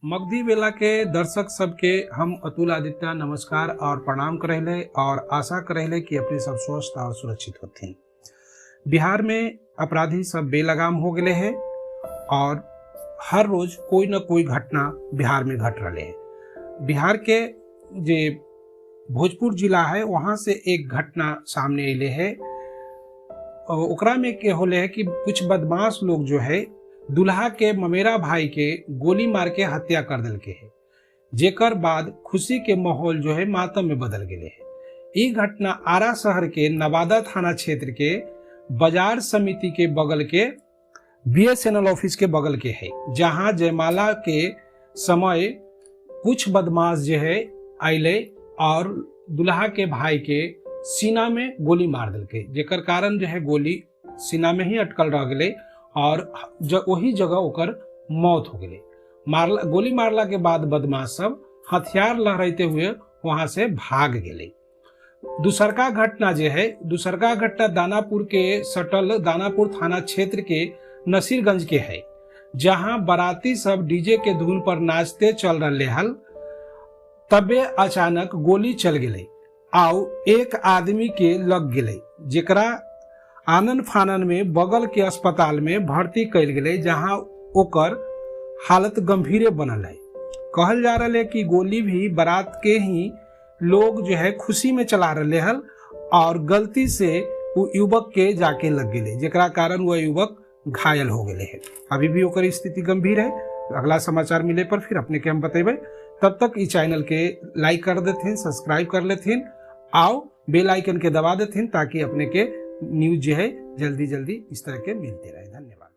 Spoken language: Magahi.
मगधी बेला के दर्शक सबके हम अतुल आदित्य नमस्कार और प्रणाम करेले और आशा करेले कि अपने सब स्वस्थ और सुरक्षित होथिन। बिहार में अपराधी सब बेलगाम हो गए हैं और हर रोज कोई न कोई घटना बिहार में घट रहे है। बिहार के जे भोजपुर जिला है वहाँ से एक घटना सामने अले है। ओकरा में के होले है कि कुछ बदमाश लोग जो है दुल्हा के ममेरा भाई के गोली मार के हत्या कर दिल के है, जेकर बाद खुशी के माहौल जो है मातम में बदल गए है। ई घटना आरा शहर के नवादा थाना क्षेत्र के बाजार समिति के बगल के बीएसएनएल ऑफिस के बगल के है, जहां जयमाला के समय कुछ बदमाश जो है आइले और दुल्हा के भाई के सीना में गोली मार दिलके, जेकर कारण जो है गोली सीना में ही अटकल रह गए और वही जगह ओकर मौत हो गई। गोली मारला के बाद बदमाश सब हथियार लहराते हुए वहां से भाग गए। दूसरका घटना जो है, दूसरका घटना दानापुर के सटल दानापुर थाना क्षेत्र के नसीरगंज के है, जहां बाराती सब डीजे के धुन पर नाचते चल रहे हल, तबे अचानक गोली चल गई आउ एक आदमी के लग गई, जेकरा आनन फानन में बगल के अस्पताल में भर्ती कयल गेलै, जहां ओकर हालत गंभीर बनल है। कहल जा रहा है कि गोली भी बारात के ही लोग जो है खुशी में चला रहे हल और गलती से वो युवक के जाके लग गए, जेकरा कारण वह युवक घायल हो गए है। अभी भी ओकर स्थिति गंभीर है। अगला समाचार मिले पर फिर अपने के हम बतेबे। तब तक इस चैनल के लाइक कर देथिन, सब्सक्राइब कर लेथिन, आओ बेल आइकन के दबा देथिन ताकि अपने के न्यूज जो है जल्दी जल्दी इस तरह के मिलते रहे। धन्यवाद।